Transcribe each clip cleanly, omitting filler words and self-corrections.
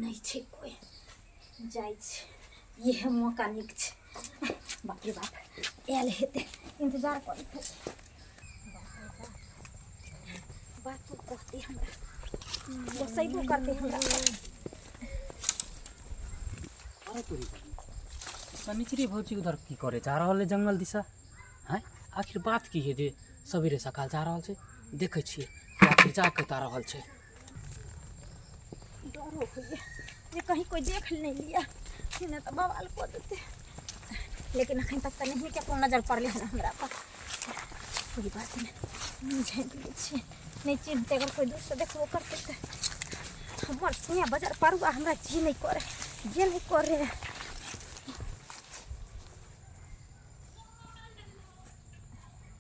नहि छै कोइ जाइ छै इएह मौका नीक छै बाप रे बाप आयल हेतै इन्तजार करैत हेतै बातो कहतै हमरा बसैबो करतै हमरा। अरे तोरी बहिन, शनिचरी भौजी उधर की करे जा रहल है जंगल दिशा हैं? आखिर बात की है जे सवेरे सकाल जा रहल छै? देखै छियै कि आखिर जा कतऽ रहल छै। डरो होइए जे कहीं कोई देख नहीं लिया, नहि तऽ बवाल कऽ देतै। लेकिन अखन तक तऽ नहिए केकरो नजर पड़लै हन हमरा पर। कोई बात नहि, नहि झाँपि लै छियै, नहि चिन्हतै। अगर कोइ दूरसँ देखबो करतै तऽ हमर सिंह बजार परुआ हमरा जे नहि करे जे नहि करे।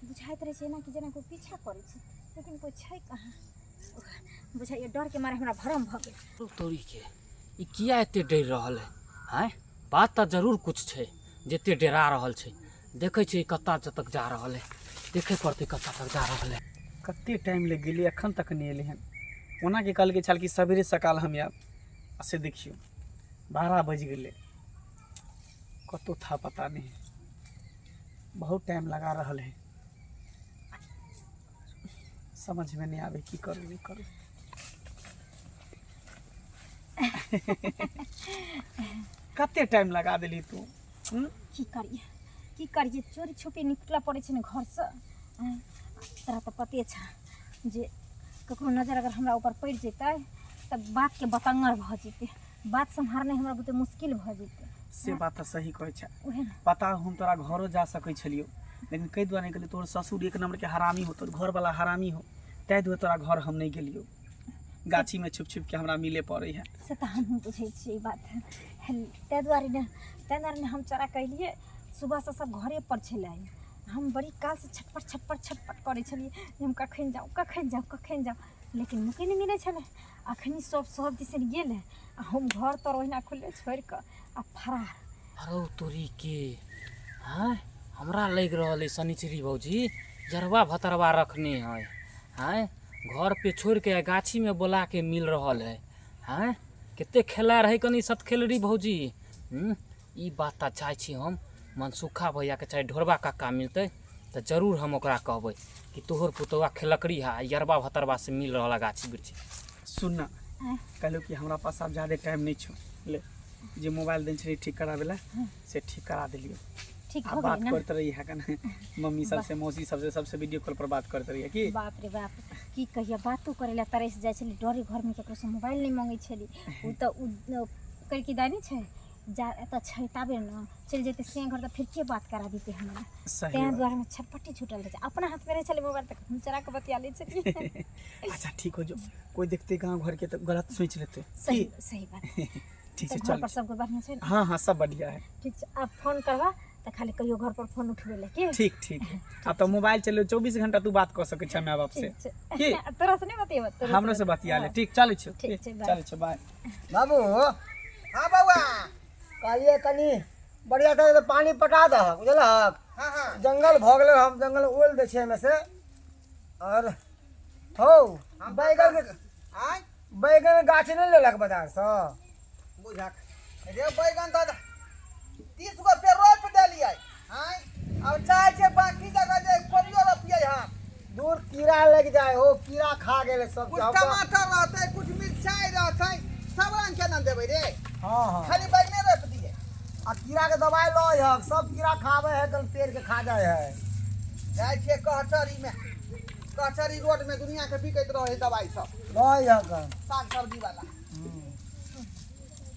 बुझाइत रहै छै एना कि जेना कोइ पीछा करै छै, लेकिन कोइ छै कहाँ? बुझाइए डरके मारे हमरा भरम भऽ गेल। तोरी के, ई किया एते डरि रहल है? आँय, बात तऽ जरूर कुछ छै जे एते डरा रहल छै। देखै छियै कतऽ तक जा रहल है, देखे पड़तै कतऽ तक जा रहल है। कते टाइम लागि गेलै, एखन तक नहि एलै हन। ओना के कहलकै छल कि सवेरे सकाल हम आयब, आ से देखियौ 12 बजि गेलै, कतहु था पता नहि। बहुत टाइम लगा रहल है, समझमे नहि आबै की करू नहि करू। कते टाइम लगा देली तू? हम्म? की करिए, की करिए, चोरी छुपी निकलऽ पड़ै छै ने घरसँ। आँय, तोरा तऽ पते छऽ जे ककरो नजर अगर हमरा ऊपर पड़ि जेतै तऽ बातके बतंगर भऽ जेतै, बात सम्हारनाइ हमरा बुते मुश्किल भऽ जेतै। से बात तऽ सही कहै छै। उएह ने। पता हो, हम तोरा घरो जा सकै छलियौ, लेकिन कई दुआरे नहि गेलियौ, तोहर ससुर एक नम्बरके हरामी हो, तोहर घरवला हरामी हो, ताहि दुआरे तोरा घर हम नहि गेलियौ। गाछीमे छुप छुपके हमरा मिले पड़ै है। से तऽ हमहूँ बुझै छियै ई बात, ताहि दुआरे ने हम चोरा कयलियै। सुबहसँ सब घरे पर छलै, हम बड़ी कालसँ छटपट छटपट छटपट करै छलियै जे हम कखन जाउ, कखन जाउ, कखन जाउ, लेकिन मौके नहि मिलै छलै। अखनी सब सब दिसन गेल आ हम घर तर ओहिना खुलले छोड़ि कऽ आ फरार। अरे तोरी के, आँय, हमरा लागि रहल है शनिचरी भौजी जरवा भतरवा रखने है। आँय, घर पे छोड़ के गाछी में बोला के मिल रहल है। आँय, कते खेला रहे कनी सतखेलरी भौजी। ई बात तऽ चाहै छी हम मनसुखा भैयाके चाहे ढोरबा काका मिलतै तऽ जरूर हम ओकरा कहबै कि तोहर पुतौआ खेलकड़ी है, यरबा भतरबा से मिल रहल है गाछी वृक्षी। सुन ना, कहलहुँ कि हमरा पास आब ज्यादे टाइम नहि छौ। ले, जे मोबाइल देने छलियै ठीक कराबै लए, से ठीक करा देलियौ। ठीक आ हो बात गेलै ना? करैत रही है कने मम्मी सबसे, मौसी सबसे, सबसे वीडियो कॉल पर बात करैत रहिए की। बाप रे बाप, की कहिया, बातो करे ला तरस जाइ छली डरे। घरमे ककरोसँ मोबाइल नहि मङ्गै छली। ओ तऽ ओ कड़की दाइ नहि छै जा एतऽ छै, ताबे ने चलि जेतै से घर तऽ फेर के बात करा देतै हमरा? सही तेँ बात। दुआरे हम छटपटी छूटल रहै छै। अपना हाथमे रहै छलै मोबाइल तऽ हम चोरा कऽ बतिया लै छलियै। अच्छा ठीक हो जो, कोई देखते गाँव घर के तऽ गलत सोचि लेते। सही की सही बात। ठीक तऽ छै। घर चल। पर सबके बढ़िआँ छै ने? हाँ हाँ, सब बढ़िया है। ठीक छै, आब फोन करबा तऽ खाली कहियो घर पर फोन उठबै लए की। ठीक ठीक है, आब तऽ मोबाइल चले 24 घंटा तू बात कऽ सकै छै माय बाप से। ठीक छै। की? तोरा से नहि बतियेबो? तोरो हमरो से बतिया ले। ठीक, चलै छियौ। ठीक छै, बाय। चलै छियौ, बाय। बाबू। हाँ बउआ। कहलियै कनि बढ़िआँ तरह से पानि पटा दहक, बुझलहक? हाँ हाँ। जंगल भऽ गेलै, हम जंगल ओलि दै छियै एहिमे से। आओर हौ, बैगन के आय? बैगन के गाछ नहि लेलक बाजारसँ? बुझक रे, बैगन तऽ 30 गो पे रोपि देलियै। आँय, आब चाहै छियै बाकी जगह जे कोबियो रोपियै हम। दूर, कीड़ा लागि जाइ हो, कीड़ा खा गेलै सब। कुछ टमाटर रहतै, कुछ मिरचाइ रहतै, सब रंग के ने देबै रे। हाँ हाँ। खाली बैगने रोपि दियै? आ कीड़ा के दवाइ लऽ अइहक, सब कीड़ा खाबै है, कल पेड़ के खा जाइ है। जाइ छियै कहचरीमे, कहचरी रोडमे दुनिया के बिकैत रहै दवाइ सब। लऽ अइहक। साग सब्जी वाला।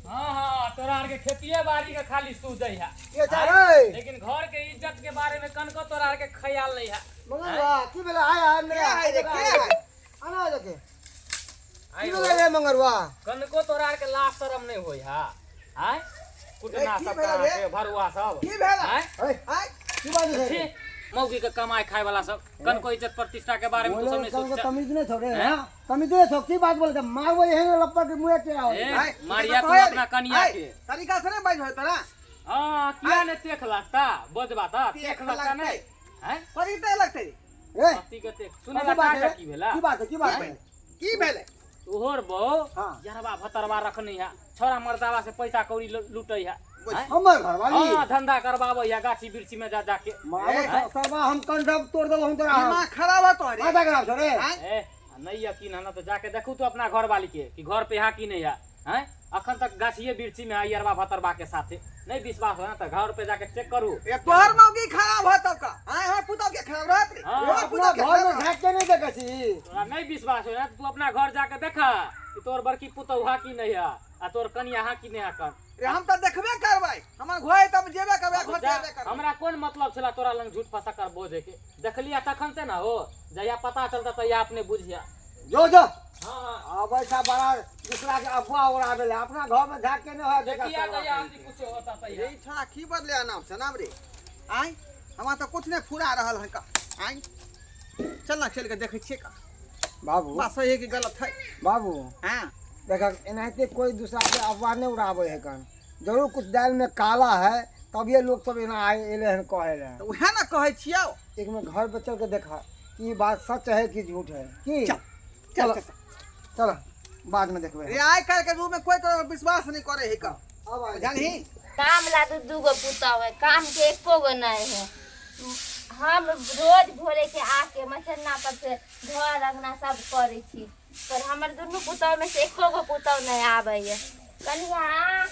हाँ हाँ, तोरा आर के खेतिए बाड़ी के खाली सूझै है। के छै रे? लेकिन घर के इज्जत के बारे में कनको तोरा आर के ख्याल नहीं है। मंगरुआ, की भेलै? आय आय। के है रे, के है? आना जाके, की भेलै रे मंगरुआ? कनको तोरा आर के लाज शरम नहीं होय है? आय, कुटना की सब भेलै रे? के भरुआ सब। की भेलै? आय? है। आँय? की बात छै? छी, मौगी के कमाई खाए वाला सब, कनको इज्जत प्रतिष्ठा के बारे में तू सब नहीं बोले सोचता। तमीज नहीं छोड़े। हैं? तमीज नहीं छोड़, की बात बोले? मारबो एहन लप्पा के मुँह के आओ। ए, आँय, मारिया तू कहै अपना कनिया आँय, के। तरीका से नहीं बाजि होय तोरा। हाँ, किया ने तेख लगता बजबा ता तेख तेख लगता लगतै। नहीं हैं? कथी ते लगतै? ए, पति के तेख सुने कथी ला बात का है? की भेला? की बात है, की बात है? की भेलै? तोहर बहू हाँ। यरवा भतरवा रखने है छोरा मर्दावा से पैसा कौड़ी लूटै है आँय? हमर घरवाली हाँ धंधा करवाबै है गाछी वृक्षी में जा जाके मारो सरवा हम कंधब तोड़ देलहुँ तोरा हम। दिमाग खराब है तोहरे माथा खराब छौ रे आँय? ए आ नहीं यकीन है ना तो जाके देखू तो अपना घर वाली के कि घर पे है कि नहीं है हैं अखन तक गाछिए वृक्षी में है यरवा भतरवा के साथे नहीं विश्वास हो ना तो घर पे जाके चेक करू ए तोहर मौगी खराब है तब का आँय हमर पुतहु के खराब रहत रे हाँ, हमर अपना पुतहु के घर खराब में रहत। झाँक के नहीं देखै छी तोरा नहीं विश्वास हो ना तो तू अपना घर जाके देखा कि तोर बड़की पुतहु है कि नहीं है आ तोर कनिया है कि नहीं है कन रे हम तऽ देखबे करबै हमर घर तब जेबे करबै घर जा, जेबे करबै हमरा कोन मतलब छला तोरा लंग झूठ फंसा कर बोझे के देखलिया तखन से ना हो जहिया पता चलता तहिया अपने बुझिया जो जो हाँ हाँ आबै छ बड़ा दूसरा के अफवाह उड़ाबै ले अपना घर में झाँक के नहीं होय देखा देखिया सरवा जहिया के। हमनी कुछ होता तहिया रे छा की बदले नाम से नाम रे आँय हमरा तऽ कुछ नहि फुरा रहल हन का आँय चल ना चल के देखै छियै का बाबू बात सही है कि गलत है बाबू हाँ देखा एनाहिते कोई दूसरा के अफवाह नहीं उड़ाबै है कन जरूर कुछ दाल में काला है तभिए लोग सब एना आए एले हन कहे रहे तऽ उएह ने कहै छियौ एक में घर पर चल के देखा कि ई बात सच है कि झूठ है की चल चल चल चल बाद में देखबे रे आइ काल्हि के युग में कोई ककरो विश्वास नहीं करे है का अब आ बुझलही काम ला दू दूगो पुतहु है काम के एको गो नहीं है हम रोज भोरे के आके मचन्ना पर से घर अंगना सब करै छी पर हमर दुनू पुतहु में से एको गो पुतहु नहीं आबैया कनिया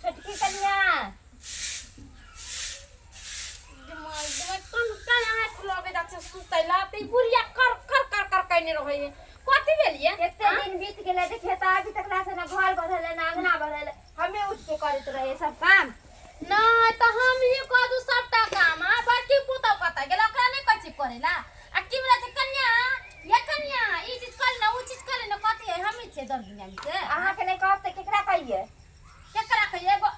छोटकी कनिया दिमाग कोन कान आँखि लगे जाइ छै सुतै ला तऽ ई बुढ़िया कर कर कर कर कयने रहै है कथी भेलियै कते दिन बीत गेलै देखिए तऽ अभी तक से ना घर बढ़ल ना अंगना बढ़ल हमे उठ के करैत रहिए सब काम नहि तऽ हम ही कऽ दू सबटा काम आ बड़की पुतहु कतऽ गेल ओकरा नहि कहै छी करै ला आ की बोलै छै कनिया ये कनिया ई चीज कर ने ओ चीज कर ने कथी है हमही छियै दर दुनिया से अहाँके नहि कहब तऽ केकरा कहिए केकरा कहिए एगो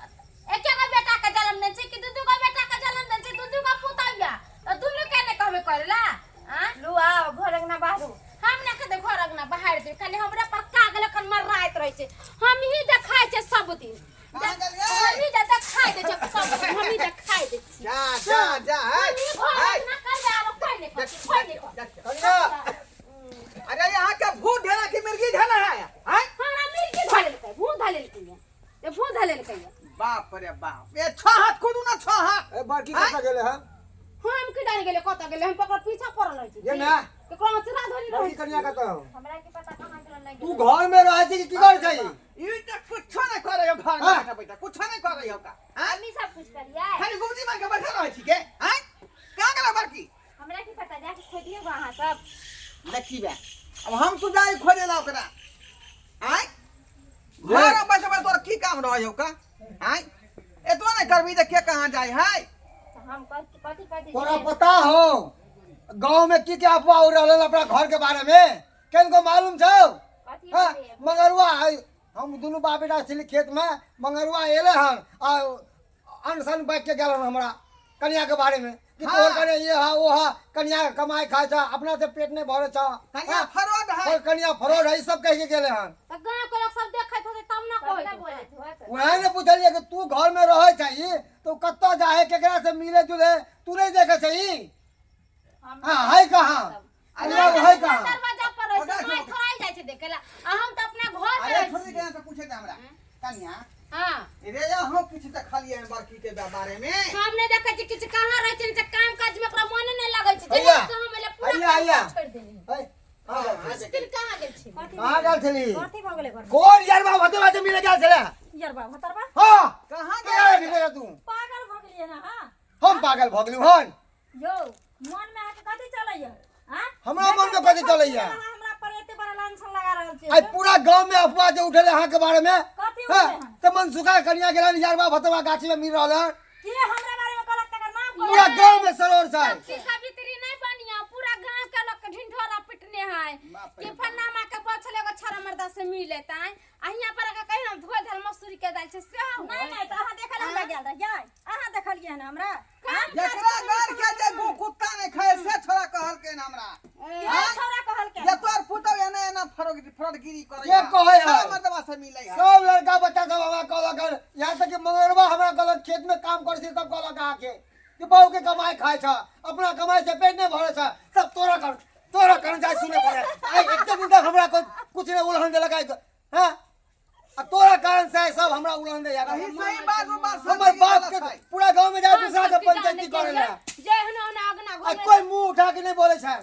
एके गो बेटा के जन्म देने छै कि दू दू गो बेटा के जन्म देने छै दू दू गो पुतहु या तऽ दुनू के नहि कहबै करै ला आ लू आओ घर अंगना बाहरू हम ना कहते घर अंगना बाहर दे खाली हमरा पर कागल एखन मर्राइत रहै छै हम ही देखाइ छै सब दिन कहाँ गेलियै? हम ही देखाइ दै छै सब दिन हम ही देखाइ दै छियै जा जा जा हम है ही घर अंगना करबै आरो कोइ नहि करतै कोइ नहि करतै कनिया अरे यहाँ के भूत ढेला की मिर्गी ढेला है आँय हमरा मिर्गी धऽ लेलकै भूत धऽ लेलकै ये भूत धऽ लेलकै ये बाप रे बाप ए छह हाथ खोदू ना छह हाथ ए बड़की कतऽ गेलै हन हम की जाने गेलै कतऽ गेलै हम पकड़ पीछा पड़ल रहै छी ये माय केकरो अचरा धरी रहै बड़की कनिया कतऽ हो हमरा की पता कहाँ गेल नहीं तू घर में रहै छी कि की करै छी ई त कुछो नहीं करे हो घर में हाँ। बैठा बैठा कुछो नहीं करे हो का आँय हमी सब कुछ करिए खाली गुमजी मार के बैठा रहै छी के आँय कहाँ गेला बड़की हमरा की पता जाके खोजिए अहाँ सब देखी बे अब हम तू जाई खोजे ला ओकरा आँय घर में बैठे बैठे तोरा की काम रहै हो का आँय एतबा नहीं करबी जे के कहाँ जाई है तऽ हम कथी कथी कथी तोरा पता हो गांव में की क्या अफवाह उड़ रहल अपना घर के बारे में किनको मालूम छौ कथी हाँ, बजैए? मंगरुआ है हम दुनू बाप बेटा छली खेत में मंगरुआ एले हन आ अनसन बैठ के गेल हन हमरा कनिया के बारे में कि हाँ। तोहर कनिया ये हा वो हा कनिया के कमाई खाय छ अपना से पेट नहीं भरे छ कनिया हाँ, फरवड है और कनिया फरोड है ई सब कह के गेले हन तऽ गाँव के लोक सब देखैत होतै तब ने तब कहैत ने होतै। बोलैत होत वएह ने पूछलिए कि तू घर में रहे छही तो कतऽ जाहे केकरा से मिले जुले तू नहीं देखे छही हम हाँ है कहाँ अरे अरे है कहाँ दरवाजा पर रहै छै ओकरा माय थोड़ा जाइ छै देखै ला आ हम तऽ अपना घर में अरे रहै छोड़ी छी के यहाँ से पूछे दे हमरा कनिया हाँ रे यहाँ किछु देखलियै हन बड़की के बारे में हम नहि देखै छी किछु कहाँ रहै छै से काम काज में ओकरा मने नहि लगै छै हैया, जहिया से हम एलै पूरा हैया, काम हैया। काज छोड़ि देली है, कहाँ गेल छली? फिर कहाँ गेल छी कहाँ गेल छली कथी भऽ गेलै घर कोन यार बाबा भतरवा से मिले गेल छले यार बाबा भतरवा हाँ कहाँ केकरा गेल मिले तू पागल भऽ गेलियै ने अहाँ हम पागल भऽ गेलहुँ हन यौ मन में अहाँके कथी चलैया आँ? हमरा मन में कथी चलैया? अहाँ हमरा पर एते बड़ा लांछन लगा रहल छियै आइ पूरा गांव में अफवाह जे उठल अहाँ के बारे में कथी हाँ, उठलै हन? तऽ मनसुखा कनिया गेलन यारबा भतवा गाछी में मिल रहल हन के हमरा बारे में कहलक तकर नाम कहू। पूरा गांव में सरोर छै सखी सावित्री नहीं बनिया पूरा गांव के लोग के ढिंढोरा पिटने है कि फन्ना माँ के बचल एगो छड़ा मर्दा से मिले ताई आ हियां पर के कहीं हम धोल धाल मसूरी के दाल छै से नहीं नहीं तऽ अहाँ देखल हमरा गेल रहियै अहाँ देखलियै हन हमरा जकरा गार के जे गु कुत्ता नहीं खाए से छोरा कहलकै हन हमरा के छौड़ा कहलकै जे तोर पुतौ एना एना फरोग फरडगिरी करै के कहै है? मर्दवा से मिलै है सब लड़का बच्चा सब हमरा कहलक हन यहाँ तक कि मंगरवा हमरा कहलक खेत में काम करै छी तब कहलक अहाँके कि बहू के कमाई खाइ छ अपना कमाई से पेट नहीं भरै छ सब तोरा कर तोरा कारण जाय सुने पड़े आइ एते दिन तक हमरा कोई कुछ नहीं उलहन देलक आइ हां आ तोरा कारण से सब हमरा उलहन दे यार अही सही बात वो बात हमर बाप के पूरा गांव में जाए दूसरा के पंचायती करे ला जे हन ओना अगना आ घुमे कोई मुंह उठा के नहीं बोले छै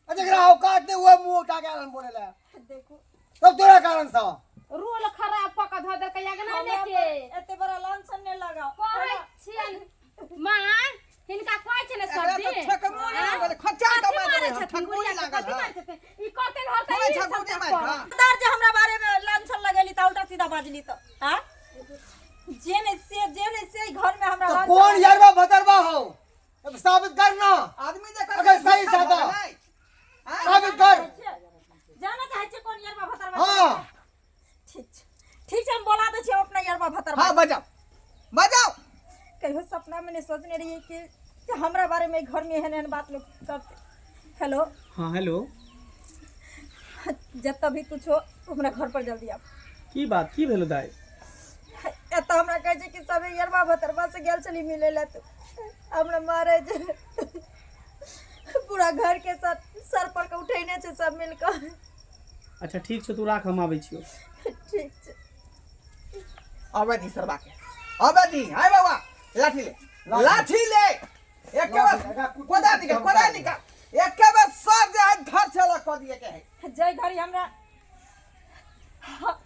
आ जकरा औकात नहीं हुआ मुंह उठा के आलन बोले ला देखो सब तोरा कारण से रोल खराब क के धऽ देलकै अगना हमरा लेके पर एते बड़ा लांछन नहीं लगाओ कहै छियन माँ हिनका कहै छै ने एकरा सब तऽ दिन ठकबो नहि लागल खच्चा कथी कमा मारै देबै हम छथिन ठकबो बुढ़िया नहि के लागल कथी हँ मारै छथिन ई करते धरते थोड़े ई ठकबो सबटा नहि मारि करत। कऽ। दर जे हमरा बारे में लांछन लगेली त उल्टा सीधा बाजली त हां जे नहीं से जे नहीं से घर में हमरा तो लांछन कौन लगेली। यरवा भतरवा हो अब साबित कर ना आदमी जे अगर सही सादा। साबित कर जाना चाहै छियै कोन यरवा भतरवा हाँ ठीक छै ठीक छै हम बोला दै छियै अपना यरवा भतरवा हाँ बजाओ बजाओ कहियो सपना में नहीं सोचने रहिए कि हमरा बारे में घर में एहन एहन बात लोग करते। हेलो। हाँ हेलो। जब तभी कुछ हो हमरा घर पर जल्दी आब। की बात की भेलो दाई? एतऽ हमरा कहै छै कि सबे यरवा भतरवा से गेल छली मिले ला तऽ हमरा मारे छै पूरा घर के साथ सर पर के उठेने छै सब मिल कऽ। अच्छा ठीक छै तू राख हम आबै छियौ। ठीक छै। अबे दी सरबा के अबे दी। हाय बाबा लाठी ले लाठी ले एक के बाद कोदा निकाल कोदा निकाल एक के बाद सर जे है धर से अलग कर दिए के है। जय घड़ी हमरा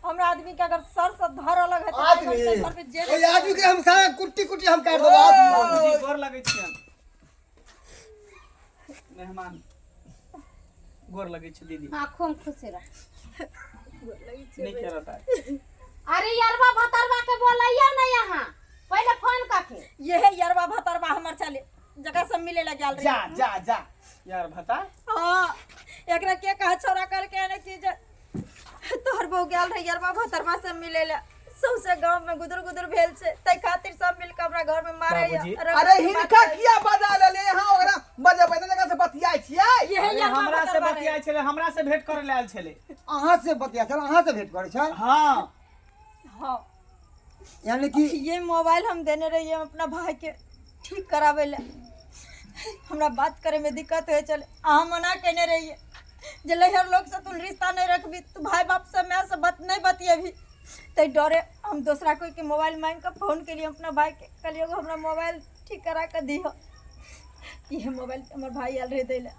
हमरा आदमी के अगर सर से धर अलग है तो आदमी घर पे जे ओइ आदमी के हम सारा कुट्टी कुट्टी हम काट देब आदमी। बाबूजी गोर लगै छियनि। मेहमान गोर लगै छै दीदी। हाँ खूब खुश रह। नहीं कह रहा अरे यरवा भतरवा के बोलैया ना यहाँ पहले फोन करके। यहे यरवा भतरवा हमर चले जगह सब मिले ला गेल रही। जा जा जा यार भता। हाँ एकरा के कहा छोरा करके ने कि जे तोहर बहू गेल रही यरवा भतरवा सब मिले ला सौसे गांव में गुदुर गुदुर भेल छै तै खातिर सब मिल के हमरा घर में मारे। बाबूजी। अरे हिनका किया बजा लेले यहाँ ओकरा बजेबै त जगह से बतियाइ छियै। यहे अरे यरवा हमरा से भतरवा बतियाइ छलै हमरा से भेंट करे ले आयल छलै। अहाँ से बतिया छल अहाँ से भेंट करै छल? हाँ हाँ यानी कि ये मोबाइल हम देने रहिए अपना भाई के ठीक करावे ला हमरा बात करे में दिक्कत हो चले अहाँ मना केने रहिए जे लहर लोग से तू रिश्ता नहीं रखबी तू भाई बाप से मैं से बात नहीं बतियेबी तै डरे हम दूसरा कोई के मोबाइल मांग के फोन के लिए अपना भाई के कहलिए एगो हमरा मोबाइल ठीक करा के दिहो। ये मोबाइल हमर भाई आयल रहे दै ला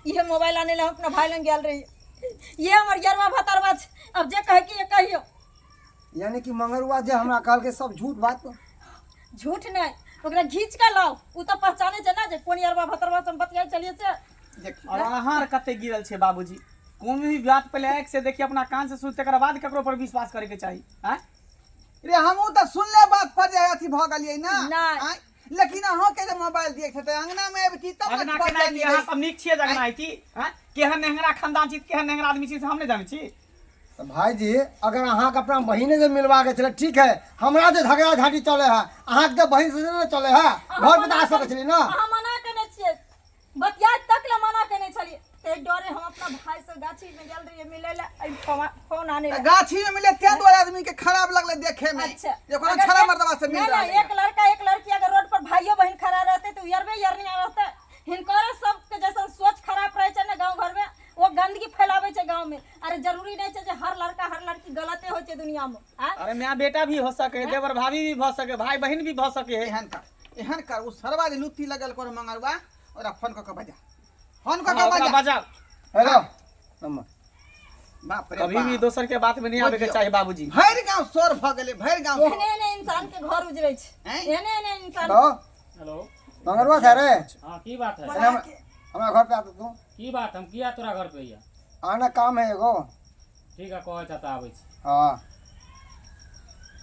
ये मोबाइल आने ला हम अपना भाई लग गेल रहिए। ये हमर यरवा भतरवा छै अब जे कहे कि ये कहियो। यानी कि मंगरुआ जे हमरा कहलकै सब झूठ बात? झूठ नहीं ओकरा घींच के लाओ उ तो पहचाने छै ना जे कोन यरवा भतरवा से हम बतियाइ चलिए से। और अहाँ कते गिरल छै बाबूजी कोनो भी बात पहले आँखि से देखिए अपना कान से सुन तकर बाद ककरो पर विश्वास करे के चाही। आँय रे हमहूँ तऽ सुनले बात पर जे अथी भऽ गेलियै ना। नहि। आँय, लेकिन अहाँ के जे मोबाइल दिए छै तऽ अंगना में अबती तब अंगना केना अयती? अहाँ सब नीक छियै जे अंगना अयती? आँय केहन नेंगरा खानदान छी केहन नेंगरा आदमी छी से हम नहि जानै छी। तऽ भाईजी अगर अहाँके अपना बहिने से मिलबाके छलै ठीक है हमरा जे झगड़ा झाँटी चले है अहाँके तऽ बहिन से नहि चले है घर पे तऽ आ सकै छलियै ना। अहाँ मना केने छियै बतिया तक ले मना केने छलियै ते डरे हम अपना भाई से गाछी में गेल रहियै मिले ला एहि फोन आने ला। गाछी में मिले तें दुआरे आदमी के खराब लगले देखे में। अच्छा जे कोनो अगर छड़ा मर्दवा से मिल नहीं, रहल नहीं, है। एक लड़का एक लड़की अगर रोड पर भाइयो बहन खड़ा रहते तो यरबे यरनी रहते। हिनकर सबके जैसन सोच खराब रहे छै ने गांव घर में वो गंदगी फैलावे छै गांव में। अरे जरूरी नहीं छै जे हर लड़का हर लड़की गलते होय छै दुनिया में। आँय? अरे माय बेटा भी हो सके देवर भाभी भी भ सके भाई बहन भी भ सके। एहन कर एहन कर उ सरवा जे लुत्ती लगल कर मंगरुआ ओकरा फोन क के बजा फोन क के हाँ, ओकरा बजा। बजा। Hello number. बाप रे कभी भी बाप। दोसर के बात में नहीं आवे के चाही बाबूजी। भरि गांव शोर भ गेलै भरि गांव। एहने एहने इंसान के घर उजरै छै हैं? एहने एहने इंसान। हेलो। हेलो। मंगरुआ छै रे? हाँ की बात है? हमरा घर पे आ तू। की बात हम किया तोरा घर पे आइया? आना काम है एगो। ठीक है कहै छ तऽ आबै छी। हाँ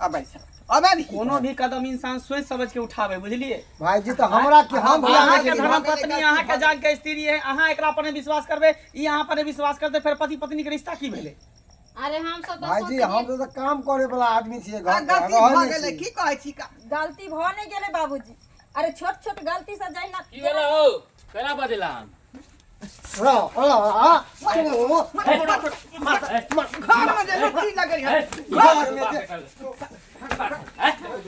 अबै छै अबै दी। कोनो भी कदम इंसान सोच समझ के उठावे बुझलिए भाईजी तो हमरा के हम अहाँ के भऽ धर्म गेलै, पत्नी गलती अहाँ के भऽ जाग के स्त्री है अहाँ एकरा पर नहीं विश्वास करबै ई अहाँ पर नहीं विश्वास करतै फिर पति पत्नी के रिश्ता की भेलै? अरे हम सब तऽ भाईजी हम तो काम करे वाला आदमी छियै आ, घर पे गलती रहै भऽ नहि गेलै छी। की कहै छी का? गलती भऽ नहि गेलै बाबूजी। अरे छोट छोट गलती से जाइ ना। की भेलै हौ केना बजेला हम? रहो, रहो, आ, तू, घर में जे लुत्ती लगल है घर में जे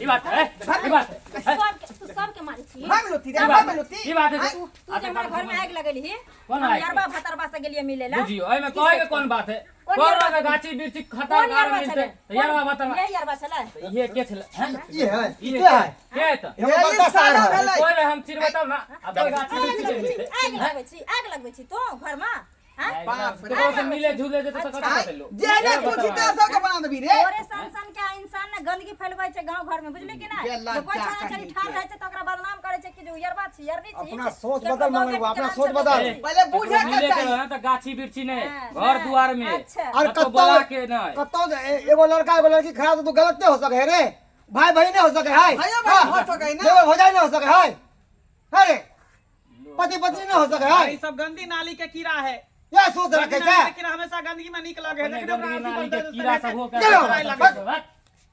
ई बात है ई बात है सबके तू सबके मारै छी। घर में लुटी रे घर में लुटी की बात है तू तू जे हमरा घर में आगि लगेलही कोन हम आगि? यरबा भतरबा से गेलियै मिले ला बुझियो एहिमे कहै के कोन बात है कोन कोन यरबा के गाछी वृक्षी खतर कोन गार यरबा मिलते छलै यरबा भतरबा ये यरबा छलै ये के छलै हैं? ई है ई के है के है तऽ हमर बड़का सार है भेलै। कोई रहे हम चिरबै तब ना अब कोई गाछी आगि वृक्षी के लगबै छी मिलते आगि लगबै छी आगि लगबै छी तू घर में हाँ? बाप रे। ककरो से मिले झूले जेतै तऽ कतऽ कतऽ लोग जे ने तू छिता सबके बना देबी रे तोरे सन सन के इंसान ने गंदगी फैलबै छै गांव घर में बुझली कि ये नहीं जे कोई लज्जा छौड़ा छौड़ी कहीं ठाढ़ के। रहै छै तऽ ओकरा बदनाम करै छै कि जे उयरबा छी यरनी छी अपना सोच केकरो बदल गाँव मंगरुआ, के अपना नाम सोच से बदल। बदनाम। पहिले बुझे के मिले के चाही रहे तऽ गाछी वृक्षी नहीं हाँ, घर हाँ, दुआर में अच्छा। और कतौ बोला कतौ के नहीं कतौ जे एगो लड़का एगो लड़की खराब तो गलत नहीं हो सके है रे भाई बहन नहीं हो सके है भाइयो बहिन हो सके ना। देवर भौजाई नहीं हो सके है है रे पति पत्नी नहीं हो सके है ई सब गंदी नाली के कीड़ा है ये सोच रखे गंदी छै नाली के कीड़ा हमेशा गंदगी में निक लगे है अपने देखने ओकरा गंदगी नाली अथी के पर कीड़ा सब हो के चलो, बस।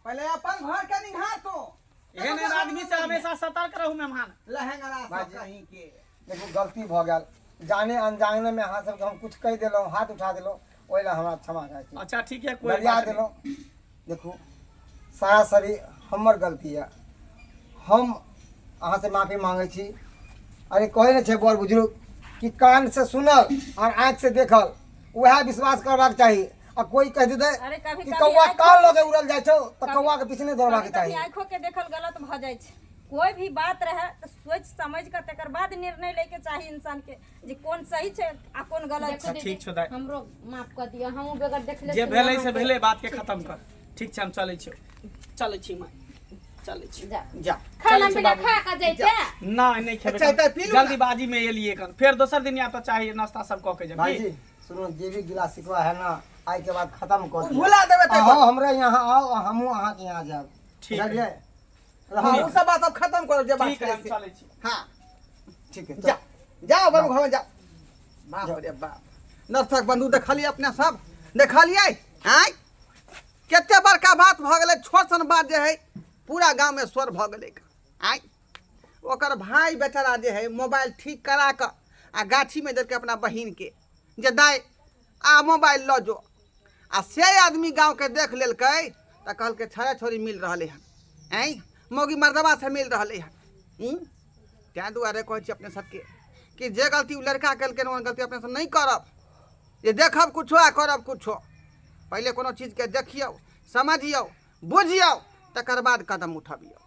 पहिले अपन घर के निहार तो एहन एहन आदमी से हमेशा सतर्क रहू मेहमान लहंगा सब भाजी। कहीं के देखू गलती भऽ गेल जाने अनजाने में अहाँ सबके हम कुछ कहि देलहुँ हाथ उठा देलहुँ ओहि लए हमरा क्षमा चाहै छी अच्छा ठीक है कोई गरिया बात नहीं। देलहुँ देखू सरासरी हमर गलती यऽ हम अहाँसँ माफी मांगै छी अरे कहै नहि छै बड़ बुजुर्ग कि कानसँ सुनल आओर आँखिसँ देखल उएह विश्वास करबाक चाही आ कोइ कहि देतै अरे कभी कि कभी कौआ आँखि- कान लऽ के उड़ल जाइ छौ तऽ कौआके पीछे नहि दौड़बाक कभी कभी चाही आँखो के देखल गलत भऽ जाइ छै कोई भी बात रहे तऽ सोचि समझ कऽ तकर बाद निर्णय लैके चाही इंसान के जे कोन सही छै आ कोन गलत छै ठीक छौ दाइ हमरो माफ कऽ दिअ हमहूँ बगैर देखले जे सुनले भेलै से अहाँके। भेलै बात के खत्म कर ठीक छै हम चलै छी चलै छी माय चलै छी जा। जा खाना चलै छी पीना बाबू। खा कऽ जैते नहि नहि खेबै अच्छा, तऽ पी लू ना। जल्दीबाजी में एलियै कन फेर दोसर दिन या तऽ चाही नाश्ता सब कऽ के जाब की? भाईजी सुनो जे भी गिला सिकवा है ना आइ के बाद खत्म कर दियौ। भुला देबै तै अहाँ हमरा यहाँ आउ आ हमहूँ अहाँके यहाँ जायब ठीक है। बुझलियै हाँ रहू उ सब बात अब खत्म करो जे बात ठीक है छलै हम से। चलै छी हाँ ठीक है जा जाओ बाबू घर में जाओ बाप रे बाप नर्सक बंधु देखलियै अपने सब देखलियै आँय कते बड़का बात भऽ गेलै छोट सन बात जे है पूरा गाँवमे स्वर भऽ गेलै आँय ओकर भाय बेचारा जे है मोबाइल ठीक करा कऽ आ गाछीमे देलकै अपना बहिनके जे दाइ आ मोबाइल लऽ जो आ से आदमी गाँवके देख लेलकै तऽ कहलकै छड़ा छोड़ी मिल रहलै हन आँय मौगी मर्दबासँ मिल रहलै हन हूँ ताहि दुआरे कहै छी अपने सबके कि जे गलती ओ लड़का केलकै ओहन गलती अपने सब नहि करब जे देखब किछो आ करब किछो पहिले कोनो चीजके देखियौ समझियौ बुझियौ तकर बाद कदम उठबियौ।